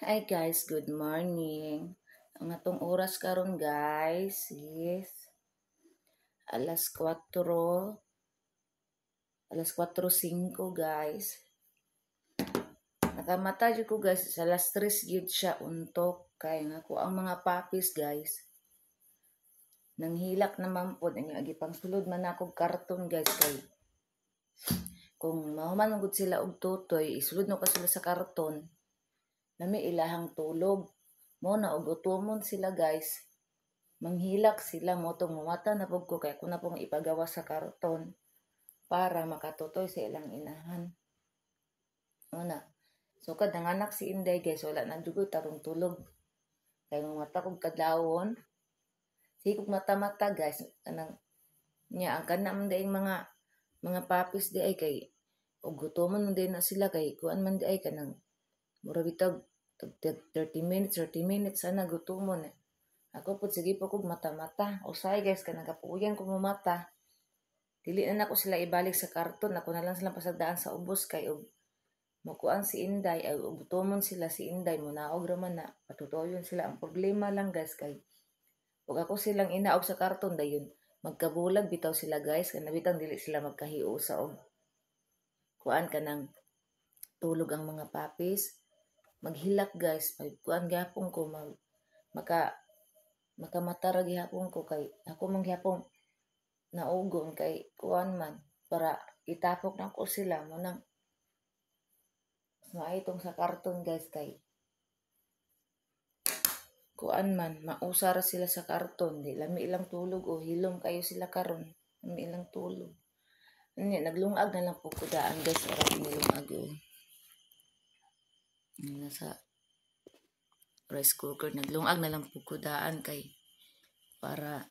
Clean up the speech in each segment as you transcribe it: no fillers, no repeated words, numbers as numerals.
Hi guys, good morning. Ang atong oras karon, guys, is alas 4, alas 4:05, guys. Nakamata jud ko, guys, sa alas 3 gyud siya untok kay nga ko ang mga puppies, guys. Nanghilak naman pod ang gipangsulod man ako karton, guys, kay kung mahuman man gud sila og tutoy, isulod no ka sila sa karton, lami ilahang tulog. Mo na og utomon sila, guys. Manghilak sila mo tong mumata na pud ko kay ako na pong ipagawa sa karton para makatutoy sa ilang inahan. Una. So kad nanganak si Inday, guys, wala na jud tarong tulog. Kay mata kog kadlawon. Sige kog mata-mata, guys, kanang nya ang kana man diay mga puppies di ay kay og gutomon man din na sila kay kuan man di ay kanang mura bitag 30 minutes, 30 minutes sana gutomon eh. Ako pud sige pa kog mata-mata. Usahay, guys, kanang kapuyan ko mata. Dili na nako sila ibalik sa karton. Ako na lang silang pasagdaan sa ubos kay og mukuan si Inday ay og gutomon sila si Inday munaog ra man na patutoyon sila. Ang problema lang, guys, kay ug ako silang inaog sa karton, dayon magkabulag bitaw sila, guys, kay bitang dili sila magkahiusa og kuan kanang tulog ang mga puppies maghilak, guys. Pag kuan gihapon ko mag maka makamata ra gihapon ko kay ako man gihapon naugon kay kuan man para itapok na ko sila mo nang mas maayo tong sa karton, guys, kay kuan man mausa ra sila sa karton, di lami ilang tulog o hilom kayo sila karon, lami ilang tulog. Nya naglungag na lang po ko daan, guys, para nilungag o nasa rice cooker. Naglungag na lang po ko daan kay para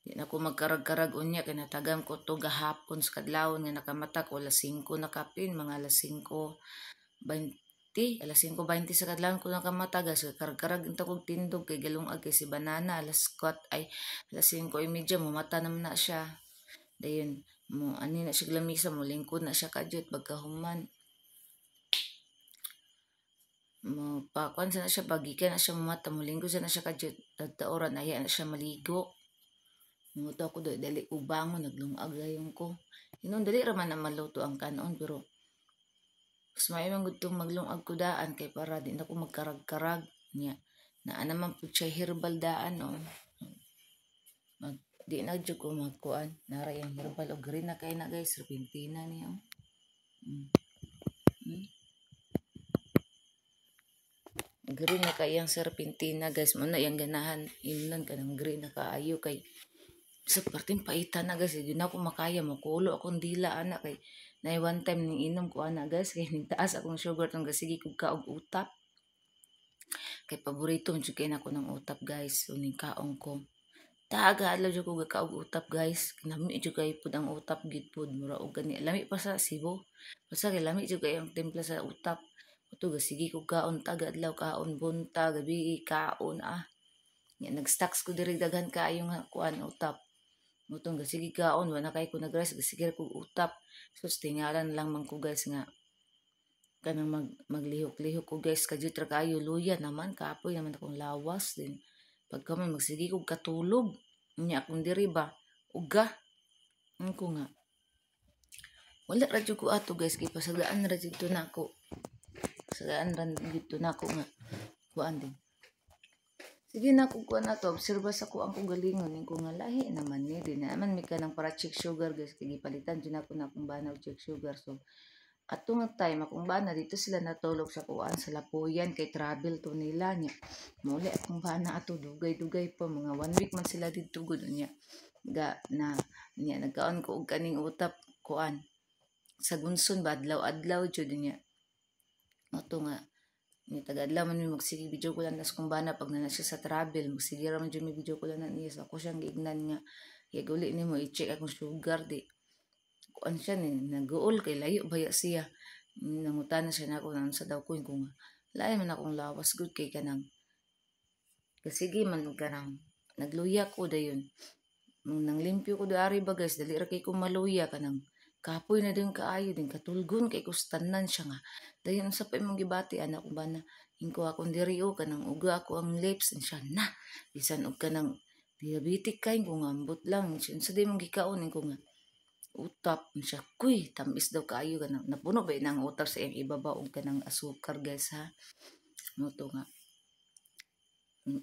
di na ko magkarag-karag unya kay natagam ko to gahapon sa kadlawon nga nakamata ko alas 5 na kapin, mga alas 5:20, alas 5:20 sa kadlawon ko nakamata, guys. Karag-karag unta kog tindog kay galungag kay si Banana alas 4 ay alas 5:30 mumata naman na siya. Dayon mo ani na siya lamisa, mo lingkod na siya kadyot. Pagkahuman mo pakuan sa na siya, pagikan na siya mumata, mo lingkod sa na siya kadyot, tagtaoran aya na siya maligo. Muto ako do dali ko bangon, naglungag dayon ko. Hinon dali ra man na maluto ang kanon, pero mas maayo man gud tong maglungag ko daan kay para di na ko magkarag-karag nya. Naa naman pud siya herbal daan oh. Mag di na jud ko magkuan. Nara yang herbal og green na kay na, guys, serpentina niya oh. Green na kay ang serpentina, guys. Mo na yang ganahan imnon kanang green na kaayo kay sa perting paita na, guys. Di na ako makaya, mokulo akong dila ana kay na one time ning inom ko ana, guys, kay nigtaas akong sugar tong sige kog kaog utap. Kay paborito jud kay nako ng utap, guys. So ning kaong ko. Taga adlaw jud ko kaog utap, guys. Lami jud kay pud ang utap gid pud, mura og gani lami pa sa Cebu. Basta kay lami jud kay ang timpla sa utap. Uto sige kog kaon taga adlaw, kaon bunta gabi kaon ah. Nya nag-stocks ko diri daghan kaayo nga kuan utap. Mutong sige kaon, wala kay ko nag-rice, sige kog utap. Sus, tingalan lang man ko, guys, nga kanang maglihok-lihok ko, guys, kadyot ra kaayo luya naman, kapoy naman akong lawas din. Pagka man magsige kog katulog, nya akong diri ba, uga. Ko nga. Wala ra jud ko ato, guys, kay pasagdaan ra jud to nako. Pasagdaan ra jud to nako nga kuan din. Sige na ko kuan ato, obserba sa ko ang kagalingon ning ko nga lahi naman ni, di naman mi kanang para check sugar, guys, kay gipalitan jud nako na akong bana og check sugar. So ato nga time akong bana dito sila natulog sa kuan sa Lapuyan kay travel to nila nya. Muli akong bana ato dugay-dugay pa, mga one week man sila didto gud nya. Ga na nya nagkaon ko og kaning utap kuan sa gunson ba adlaw-adlaw jud niya. Ato nga ni taga-adlaw man mi magsige video ko lang nas kong bana pag na siya sa travel, magsige ra man jud mi video ko lang na niya. So ako siyang giignan nga guli nimo i-check akong sugar, di kuan siya ni naguol kay layo baya siya. Nangutana siya nako unsa daw ko kung lain man akong lawas gud kay kanang kasige man kanang nagluya ko dayon. Nang nanglimpyo ko dari ba, guys, dali ra kay ko maluya kanang Kapoy na din kaayo din katulgon kay kustanan siya nga. Dayon unsa pa imong gibati anak ko bana? Ingko akong diri o kanang uga ako ang lips siya na. Bisan og kanang diabetic kay ko nga ambot lang siya unsa di imong gikaon ko nga utap siya kuy tamis daw kaayo kanang napuno ba nang utap sa iyang ibabaw og kanang asukar, guys, ha. Mo to nga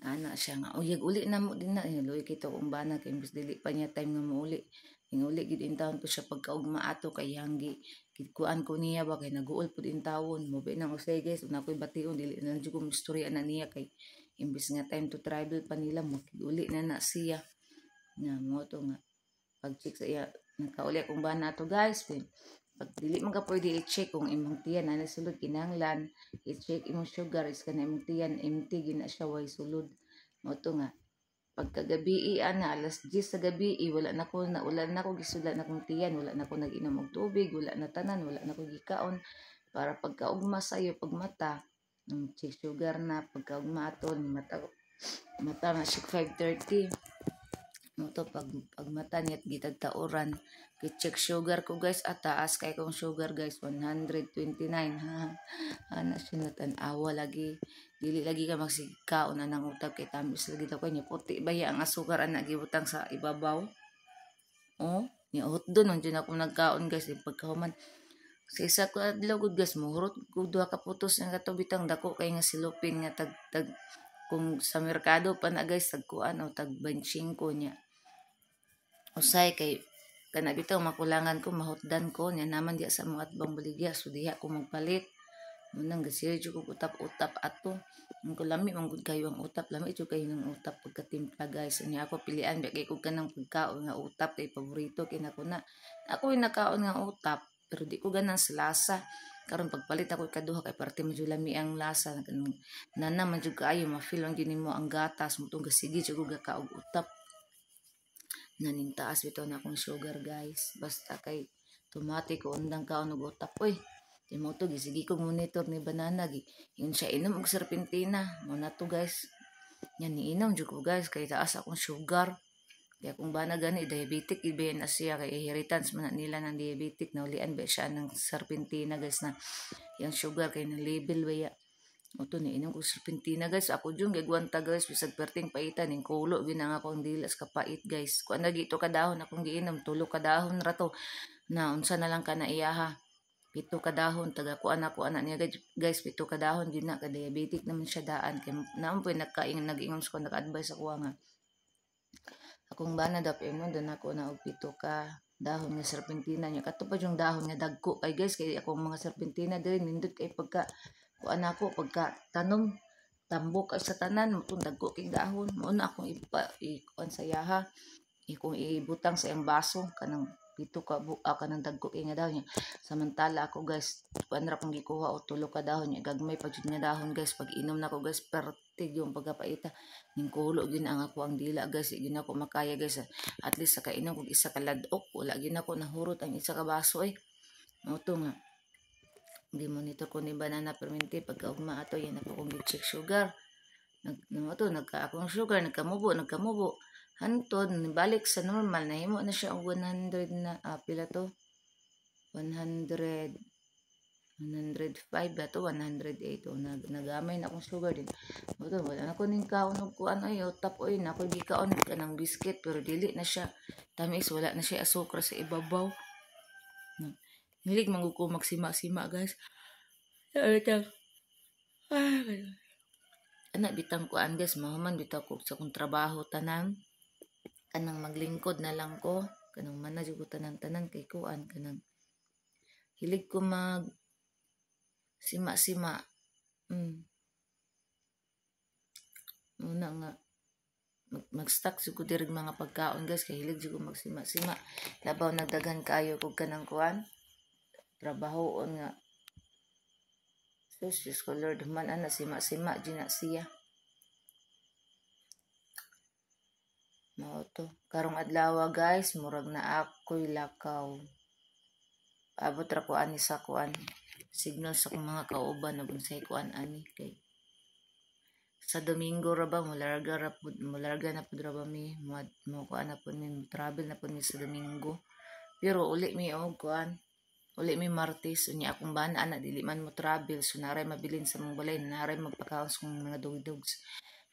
ana siya nga uyag uli na mo din na luoy kito kung bana kay imbes dili pa niya time nga mouli. Ing-uli gid intawon ko siya pagkaugma ato kay hanggi gikuan ko niya ba kay naguol pud intawon mo ba nang usay, guys. Una ko'y bation dili na lang jud ko istorya na niya kay imbes nga time to travel pa nila uli na na siya na mo to nga pag-check sa iya nakauli akong bana ato, guys. Pag dili man ka pwede i-check kung imong tiyan na sulod, kinahanglan i-check imong sugar is kana imong tiyan empty gina siya, way sulod. Mo to nga pagkagabi ana alas 10 sa gabi wala na ko gisulat na akong tiyan, wala na ko nag-inom og tubig, wala na tanan, wala na ko gikaon para pagkaugma sayo pagmata check sugar na pagkaugma ato mata mata na siya 5:30 mo to pag pagmata niya gitag tauran gi-check sugar ko, guys, at taas kay kong sugar, guys, 129, ha. Ana siya natan-awa lagi dili lagi ka magsigkaon anang utap kay tamis lagi daw kanya puti baya ang asukar ana gibutang sa ibabaw. Oh, ni hotdon man jud ako nagkaon, guys, pagkahuman sa isa ko adlaw gud, guys, mohurot ko duha ka putos nga kato bitang dako kay nga silupin nga tag tag kung sa merkado pa na, guys, tag kuan o tag 25 niya. Usay kay kana bitaw makulangan ko mahutdan ko nya naman diya sa mga atbang baligya, so diha ko magpalit. Munang gasir jud ko utap-utap ato. Ang ko lami man gud kayo ang utap, lami jud kayo ng utap pagkatimpla, guys. Nya ako pilian ba kay kog kanang pagkaon nga utap kay paborito kay nako na. Ako nakaon nga utap pero di ko ganang sa lasa. Karon pagpalit ako ikaduha kay parte medyo lami ang lasa nana man jud kaayo ma-feel ang gyud nimo ang gatas mo tong gasige jud ko gakaog utap. Naning taas bitaw na akong sugar, guys. Basta kay tumati ko undang kaon og utap oy. Di mo to gisigi kog monitor ni banana gi. Yun siya inom og serpentina. Mo na to, guys. Yan niinom jud ko, guys, kay taas akong sugar. Kaya kung bana gani diabetic ibe na siya kay inheritance man na nila ng diabetic naulian ba siya ng serpentina, guys, na yung sugar kay na label baya. O to niinom ko serpentina, guys. Ako jud gigwanta, guys, bisag perting paitan ning kulo gyud ang akong dilas kapait, guys. Kuan lagi to kadahon akong giinom, tulo ka dahon ra to. Na unsa na lang ka na iyaha. 7 ka dahon taga kuan ako ana niya, guys, 7 ka dahon gyud na ka diabetic naman siya daan kay naon po nagkaingon nag-ingon sa ko nag-advise ako nga akong bana daw ingon doon ako na og 7 ka dahon nga serpentina niya kato pa yung dahon nga dagko kay, guys, kay akong mga serpentina diri nindot kay pagka kuan ako pagka tanom tambok kay sa tanan mo tong dagko kay dahon mo na akong ipa ikuan sa yaha ikong ibutang sa iyang baso kanang 7 ka buka kanang dagko kay nga dahon niya. Samantala ako, guys, kuan ra kong gikuha o 3 ka dahon niya gagmay pa jud nga dahon, guys. Pag inom nako, guys, pertig yung pagkapaita ning kulo gyud ang ako ang dila, guys. Di gyud ako makaya, guys. At least sa kainom kog isa ka ladok wala gyud ako nahurot ang isa ka baso eh. Mo to nga gi-monitor ko ni banana permente pagkaugma ato yan ako kong gi-check sugar nag no to nagka akong sugar nagkamubo nagkamubo hantod nibalik sa normal nahimo na siya og 100 na pila to 100 105 ba to 108 o nagamay na akong sugar din mo to wala na ko ning kaon og kuan ay utap oy na ko gikaon kanang biscuit pero dili na siya tamis, wala na siya asukar sa ibabaw. Hilig man ko magsima-sima, guys. Ana bitang kuan, guys, mahuman bitaw ko sa akong trabaho tanan kanang maglingkod na lang ko kanang manage ko tanan-tanan kay kuan kanang hilig ko mag sima-sima. Muna nga mag-stock jud ko diri mga pagkaon, guys, kay hilig jud ko magsima-sima labaw nagdaghan kaayo kog kanang kuan trabahoon nga sus Diyos ko Lord man ana sima-sima jud na siya. Mao to karong adlaw, guys, murag na ako'y lakaw. Abot ra ko ani sa kuan signal sa akong mga kauban ug unsay kuan ani kay sa Domingo ra ba molarga ra pud molarga na pud ra ba mi mo kuan na pud mi travel na pud mi sa Domingo. Pero uli mi og kuan. Uli mi Martes, unya akong bana ana dili man mo travel, so naray mabilin sa mong balay, naray magpakaon sa kong mga dog dogs.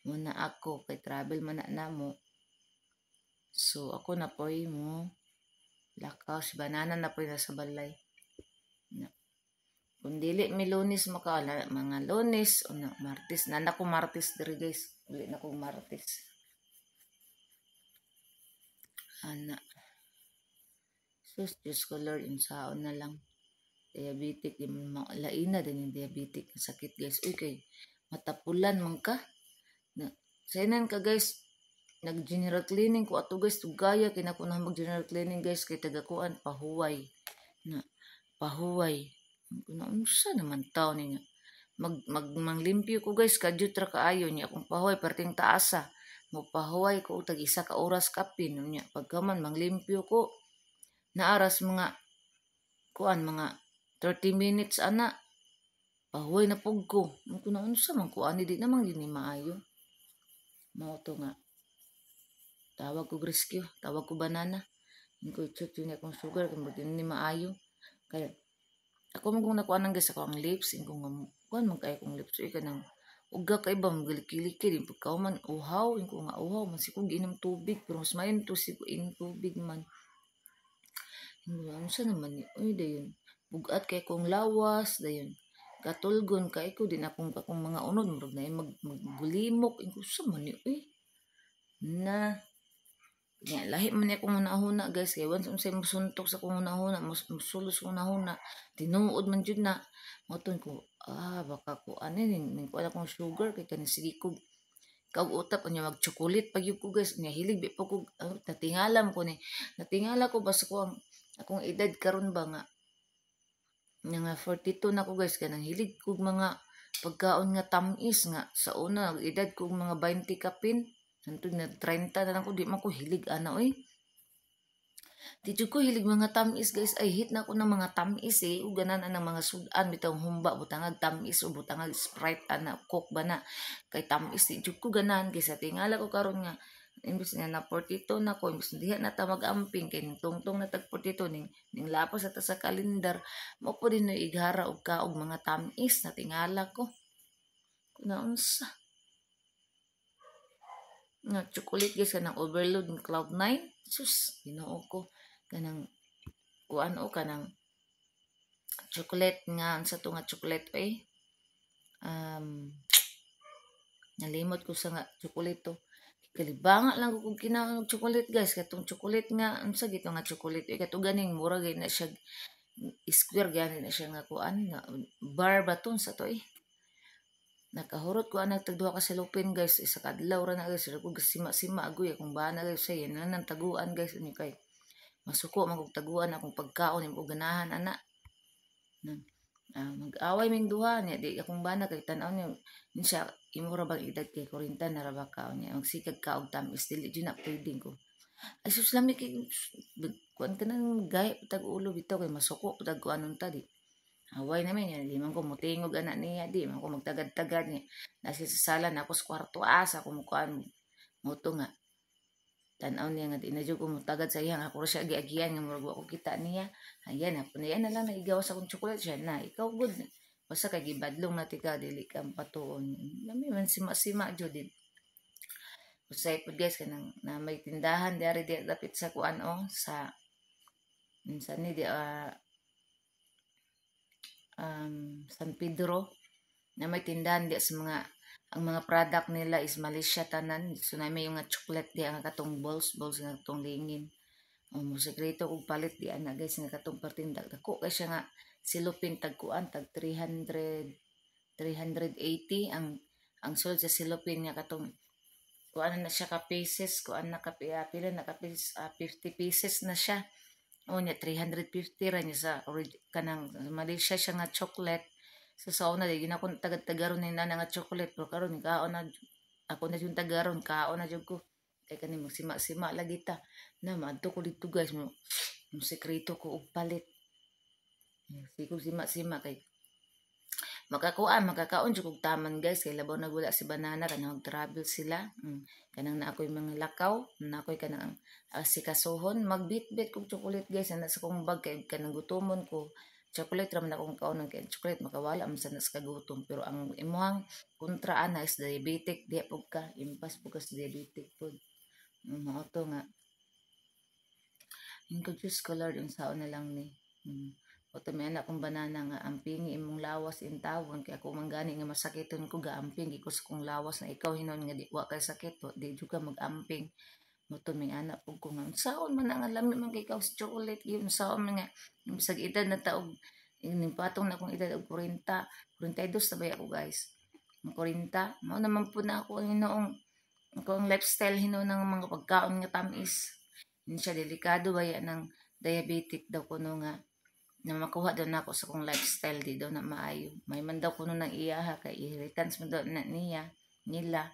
Muna ako kay travel man na namo. So ako na poy mo lakaw, si banana na poy nasa balay. Na. Kung dili mi Lunes makaala, mga Lunes o na Martes, nana ko Martes diri, guys. Uli na ko Martes. Ana. Sus, Diyos ko Lord, insaon na lang. Diabetic, di man laina din yung diabetic ang sakit, guys. Uy, kay matapulan man ka. Na, sayanan ka, guys, nag-general cleaning ko ato, guys, tugaya kay nako na mag-general cleaning, guys, kay tagakuan pahuway. Na pahuway. Na unsa naman taw ni nga. Mag, mag manglimpyo ko, guys, kadyot ra kaayo niya akong pahuway perting taasa. Mo pahuway ko tag isa ka oras kapin niya. Pagkaman manglimpyo ko, naaras mga kuan, mga 30 minutes ana, pahuway na pug ko. Mo na unsa man ko ani, di namang gini maayo. Mao to nga tawag ko rescue, tawag ko banana. Ko check yun akong sugar kung di ni maayo. Kaya ako man kung nakuha ng, guys, ako ang lips, kung kuan man kay akong lips, uy, kanang uga kay ba magalikiliki din pagkauman uhaw, ko nga uhaw man si ko giinom tubig, pero mas mayon to si ko inom tubig man. Unsa naman ni, uy, dayon bugat kay kong lawas, dayon katulgon kay ko din akong mga unod murag na mag magbulimok, inko sa man ni, uy, na nya lahi man ni akong hunahuna, guys, kay once unsay mosuntok sa akong hunahuna, musulos akong hunahuna, tinuod man jud na. Moton ko, ah, baka ko ani ning ning kuan akong sugar kay kaning sige ko kaug utap unya mag chocolate pag ko, guys. Unya hilig bi pa ko, natingalam ko ni, natingala ko basta ko ang akong edad karon ba nga nga 42 na ko, guys, kanang hilig kog mga pagkaon nga tamis nga sa una edad kog mga 20 kapin. Hantod na 30 na lang ko, di man ko hilig ana, oy. Di jud ko hilig mga tamis, guys. Ay, hit na ako ng mga tamis eh. Ug ganan ang mga sudan bitawng humba, butangag tamis o butangag Sprite ana, Coke ba na. Kay tamis di jud ko ganahan, guys. Sa tingala ko karon nga imbes nga na 42 na ko, imbes diha na ta mag-amping kay ning tungtong na tag 42 ning ning lapas sa ta sa kalendar, mo po din no ighara og kaog mga tamis, na tingala ko. Naunsa nga chocolate, guys, kanang overload ng cloud 9. Sus, Ginoo ko, kanang kuan o kanang chocolate nga unsa to nga chocolate eh, nalimot ko sa nga chocolate to. Kalibanga lang ko kung kinaon og chocolate, guys, katong chocolate nga unsa gito nga chocolate eh, kato ganing mura gay na siya, square gani na siya nga kuan nga bar ba to sa to eh. Nakahurot ko anak tag duha ka salupin, guys, isa ka adlaw ra na, guys. Ko sima-sima agoy akong bana, guys, say na nang taguan, guys, unya kay masuko man kog taguan akong pagkaon, imo ganahan ana. Mag-away ming duha niya, di akong bana kay tan-aw niya siya, imo ra bang edad kay 40 na ra ba ka niya magsikag ka og tamis, dili jud na pwede ko. Ay sus, lami kay kuan ka nang gay tag ulo bitaw kay masuko tag kuanon ta di. Away namin yan, di man ko mutingog anak niya, di man ko magtagad-tagad niya. Nasa sa sala na ako sa kwarto, asa ko mukuan moto nga. Tanaw niya nga di na jud ko mutagad sa iya, ako ra siya giagian nga murag wa ko kita niya. Ayan, ako na yan na lang naigawas akong chocolate siya na. Ikaw good. Basta kay gibadlong na tika, dili ka patuon. Lami man sima-sima jud din. Usay pud, guys, kanang na may tindahan diari di dapit sa kuan o sa minsan ni di San Pedro, na may tindahan di sa mga ang mga product nila is Malaysia tanan. So na may yung nga chocolate di ang katong balls balls nga katong lingin. O mo sekreto kog palit di ana, guys, nga katong pertinda dako kay siya nga silupin, tag kuan, tag 300 380 ang sulod sa silupin nga katong kuan na siya ka pieces, kuan na ka pila na ka pieces, 50 pieces na siya. O nya 350 ra niya sa kanang Malaysia siya nga chocolate. So sa una di gina ko tagad-tagaron ni nana nga chocolate, pero karon kaon na ako na yung tagaron, kaon na jud ko kay kani magsima-sima lagi ta na maadto ko dito, guys, mo mo sekreto ko og palit. Sikog sima-sima kay Makakuan, makakaon jud kog taman, guys, kay labaw nagwala si banana kanang travel sila. Kanang na ako'y mga lakaw, na ako'y kanang asikasuhon, magbitbit kog chocolate, guys, ana sa kong bag kay kanang gutomon ko. Chocolate ra man akong kaonon kay chocolate makawala man sa nas kagutom, pero ang imuhang kontra ana is diabetic diha pud ka, impas pud ka sa diabetic pud. Mao to nga ko, Diyos ko Lord, unsaon na lang ni. O may anak kong banana nga ampingi imong lawas intawon kay ako man gani nga masakiton ko gaamping ko sa kong lawas na ikaw hinon nga di wa kay sakit o di jud ka magamping mo to. May anak pud ko nga unsaon man nga lami man kay ikaw sa chocolate gyud, unsaon man nga bisag edad na ta og ning patong na akong edad og 40, 42 na ba ako, guys? Ang 40 mao naman pud na ako ang hinoong ako ang lifestyle hinuon ng mga pagkaon nga tamis. Hindi siya delikado baya ng diabetic daw kuno nga na makuha daw nako sa kong lifestyle, di daw na maayo. May man daw kuno ng iyaha kay inheritance man daw na niya nila.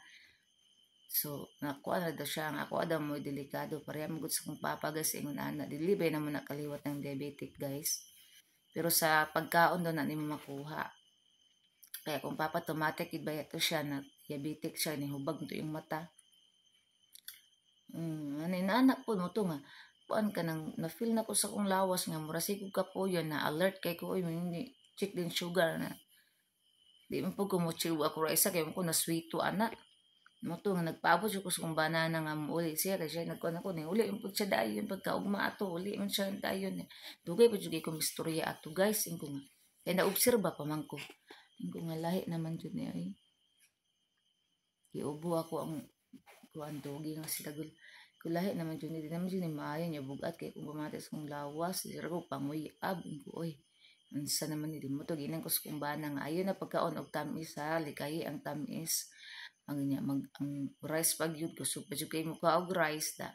So nakuha na daw siya ang ako daw mo delikado pareha mo gud sa kong papa, guys, ingon ana dili ba na mo nakaliwat ng diabetic, guys. Pero sa pagkaon daw na nimo makuha. Kaya kung papa automatic gid ba to siya na diabetic siya ni hubag to yung mata. Ano inaanak po mo to nga kuan ka nang na-feel na ko sa kong lawas nga mura sig kog kapuyon na alert kay ko, oy, hindi check din sugar na di man pud ko mo chew ako ra isa kay mo ko na sweeto ana mo to nga nagpaabot jud ko sa kong banana nga muuli siya kay siya nagkuan ako ni uli pud siya dayon pagkaugma ato uli man siya dayon. Dugay pa jud ko mistorya ato, guys, inko nga kay naobserba pa man ko, inko nga lahi naman jud niya ay giubo ako ang kuan dugi nga sila gul kulahi naman jud ni di naman jud ni maayo niya bugat kay kung pamati sa kong lawas dira ko panguyab ko, oy, unsa naman ni di mo to ginan ko sa kong bana nga ayo na pagkaon og tamis ha, likayi ang tamis ang niya mag ang rice pag yun ko so pa jud kay mo ka og rice da.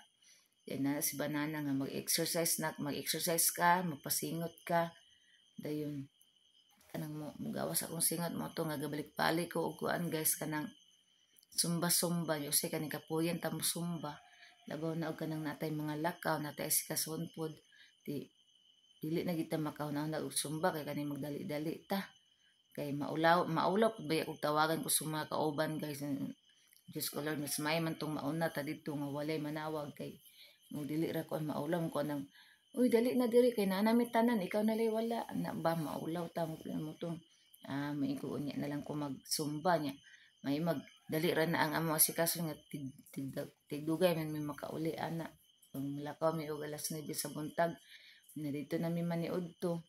Then na si banana nga mag-exercise na, mag-exercise ka, magpasingot ka dayon kanang mo mugawas akong singot mo to nga gabalik-balik ko og kuan, guys, kanang sumba-sumba yo say kaning kapuyan ta mo sumba labaw na og kanang natay mga lakaw natay asikasuhon pod di dili na kita makauna-una og sumba kay kaning magdali-dali ta kay maulaw maulaw pud baya og tawagan ko sa mga kauban, guys. Diyos ko Lord, mas may man tong mauna ta didto nga walay manawag kay mo dili ra ko maulaw ko nang uy dali na diri kay naa nami tanan, ikaw na lay wala na ba maulaw ta mo tong may ko unya na lang ko magsumba niya may mag dali ra na ang amo asikaso nga tig, tig, tigdugay man mi makauli ana kung lakaw mi og alas 9 sa buntag na dito na mi maniud to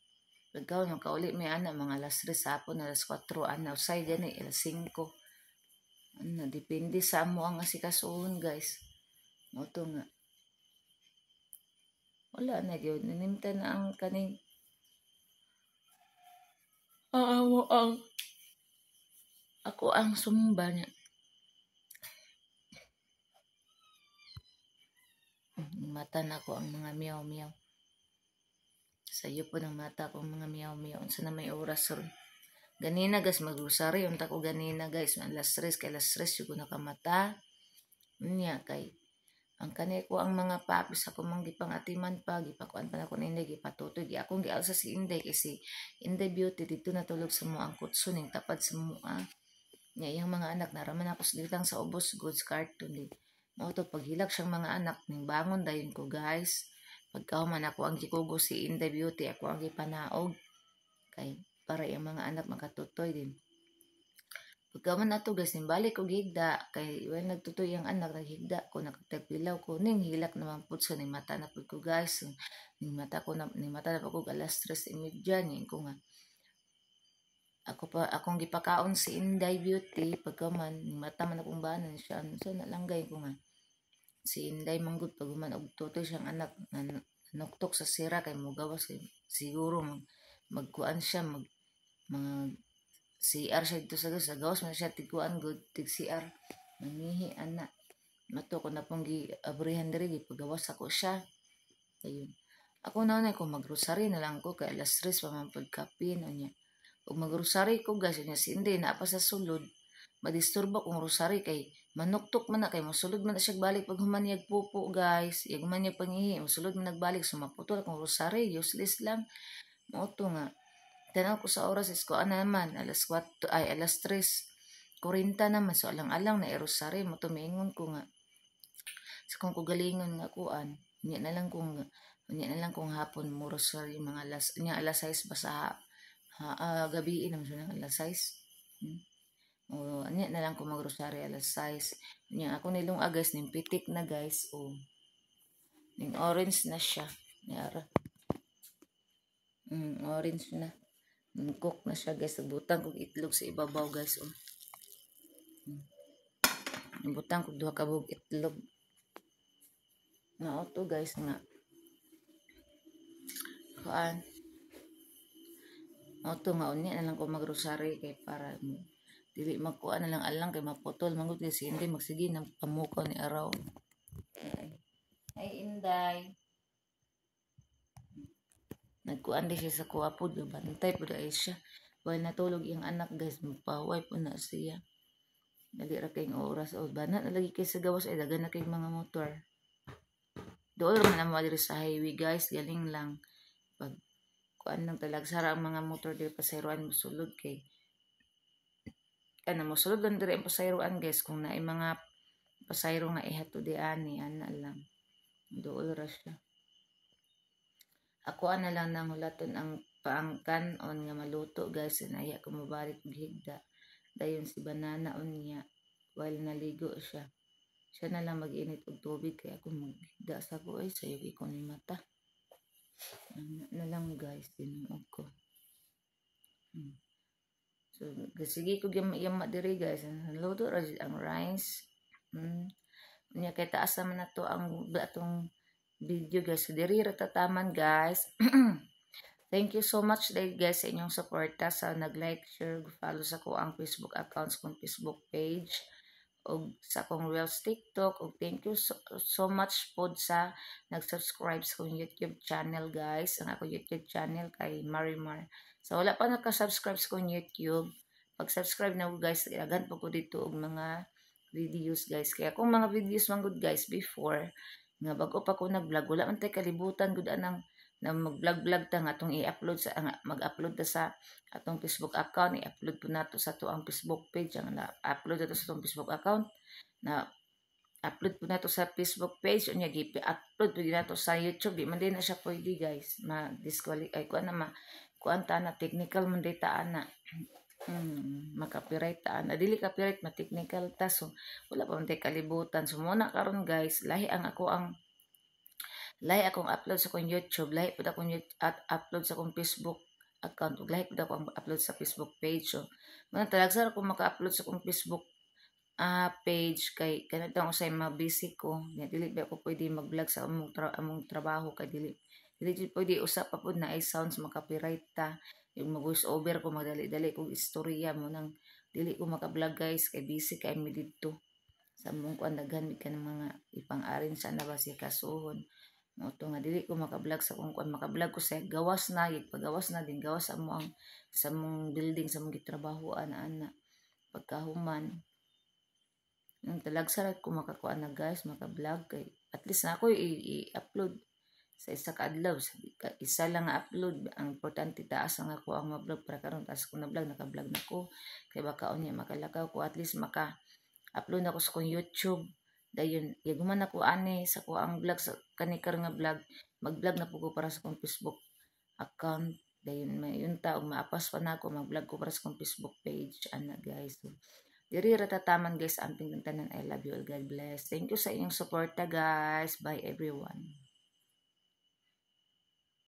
pagkaon makauli mi ana mga alas 3 sa hapon, alas 4 ana, usay gani alas 5 ana, depende sa amo ang asikasuhon, guys. Mo to nga wala na gyud nanimta na ang kaning ang amo ang ako ang sumba niya. Mata na ko ang mga miyaw miyaw. Sayo po ng mata ko ang mga miyaw miyaw. Unsa na may oras ron. Ganina, guys, magrosary unta ko ganina, guys, alas 3 kay alas 3 ko nakamata. Unya kay ang kani ko ang mga papis ako mang gipang-atiman pa gipakuan pa nako ni Inday gipatutoy gi akong gialsa si Inday kay si Inday Beauty didto natulog sa mo ang kutso ning tapad sa mua nya iyang mga anak naraman ako sa ditang sa ubos goods carton di mao to paghilak siyang mga anak ning bangon dayon ko, guys. Pagkahuman ako ang gikugo si Inday Beauty, ako ang gipanaog kay para iyang mga anak makatutoy din. Pagkaman nato, guys, nimbalik og higda kay well nagtutoy ang anak, naghigda ko, nakatagpilaw ko ning hilak naman pud sa ning mata na pud ko, guys, ning mata ko na ning mata na pud ko alas 3:30 ning ko nga ako pa akong gipakaon si Inday Beauty. Pagkaman ning mata man akong banan siya so na langgay ko nga si Inday manggod pag human og tutoy siyang anak na nuktok sa sira kay mogawas kay siguro magkuan siya mag mga CR siya dito sa gawas man siya tigkuan good tig CR mangihi ana mato ko na pong giabrihan diri gipagawas ako siya. Ayun ako na na ko magrosary na lang ko kay alas 3 pa man pud kapin unya ug magrosary ko, guys, unya si Inday naa pa sa sulod madisturbo kong rosary kay manuktok man na kay mosulod man na siya balik pag human niyag pupo, guys, yag man niya pangihi mosulod man nagbalik so maputol akong rosary, useless lang. Mao to nga Tanaw ko sa oras is ko ana naman alas 4 ay alas 3:40 naman, so alang-alang na i-rosary mo tumingon ko nga sa kung kugalingon nga kuan unya na lang kung hapon mo rosary mga alas nya alas 6 ba sa ha, gabi naman siya alas 6. O anya na lang kung magrosary alas 6. Nya ako nilong guys, ning pitik na guys, o ning orange na siya. Yara. Orange na. Ning cook na siya guys. Butang kog itlog sa ibabaw guys, oh. Butang kog duha ka buok itlog. Mao to guys nga. Kuan. Mao to nga unya na lang ko magrosary kay para mo dili magkuan na lang alang kay maputol manggod kasi hindi magsige ng pamukaw ni araw. Ay, ay Inday. Nagkuan di siya sa kuha po, bantay po dahil siya. While natulog iyang anak guys, magpahuway po na siya. Dali ra kayong oras. O, bana na lagi kay sa gawas ay dagan na kayong mga motor. Dool man ang diri sa highway guys, galing lang. Pag kuan lang talagsara ang mga motor diri pasayroan mosulod kay kana mosulod lang diri ang pasayroan guys kung naay mga pasayro nga ihatod di ani ana lang. Dool ra siya. Ako ana lang nang hulaton ang paangkan-on nga maluto guys, naya ko mobalik og higda. Dayon si banana unya while naligo siya. Siya na lang mag-init og tubig kay ako maghigda sa ko ay sayo ko ni mata. Ana na lang guys, tinuog ko. So sige ko yama diri guys. Luto ra ang rice. Unya kay taas naman na to ang atong video guys. So diri ra tataman guys. Thank you so much guys sa inyong suporta sa nag-like, share, follow sa ko ang Facebook accounts kong Facebook page og sa akong Reels TikTok, og thank you so, so much pod sa nag-subscribe sa akong YouTube channel guys. Ang akong YouTube channel kay Marimar. So wala pa naka-subscribe sa akong YouTube, pag-subscribe na ko guys, daghan pa ko dito og mga videos guys. Kaya akong mga videos man gud guys before nga bago pa ko nag-vlog, wala man tay kalibutan gud anang na mag-vlog-vlog ta nga atong i-upload sa mag-upload ta sa atong Facebook account, i-upload po nato sa ato ang Facebook page, ang na-upload nato sa atong Facebook account, na upload po nato sa Facebook page, unya gi-upload po nato sa YouTube. Di man din na siya pwede guys, ma-disqualify ay kuan na ma kuan ta na technical man day ta ana. Ma-copyright ta ana, dili copyright, ma technical ta, so wala pa man tay kalibutan. So muna karon guys, lahi ang ako ang lahi akong upload sa akong YouTube, lahi pud akong at upload sa akong Facebook account, ug lahi pud ako ang upload sa Facebook page. So mga talagsa ko maka-upload sa akong Facebook page kay kanang usay ma-busy ko. Nya dili ba ako pwede mag-vlog sa among trabaho kay dili dili jud pwede, usa pa pud na ay sounds, ma-copyright ta. Yung mag-voice over ko, magdali-dali kog istorya mo nang dili ko maka-vlog guys kay busy kay mi didto sa among kuan, daghan ka ng mga ipang-arin sa na ba si kasuhon. Mao to nga dili ko maka-vlog sa akong kuan, maka-vlog ko sa gawas na, pagawas na din gawas sa amo ang sa among building sa among gitrabahoan ana pagkahuman. Nang talagsa ra ko makakuan na guys, maka-vlog kay at least na ako i-upload sa isa ka adlaw, isa lang nga upload. Ang importante taas ang ako ang ma-vlog para karon taas ko na vlog, naka-vlog na ko kay baka unya makalakaw ko, at least maka upload na ko sa akong YouTube. Dayon yaguman ako ani sa ko ang vlog sa kani karon nga vlog, mag-vlog na po ko para sa akong Facebook account. Dayon may yunta og maapas pa nako, mag-vlog ko para sa akong Facebook page ana guys. So, diri ra tataman guys, amping tanan. I love you all. God bless. Thank you sa inyong suporta guys. Bye everyone.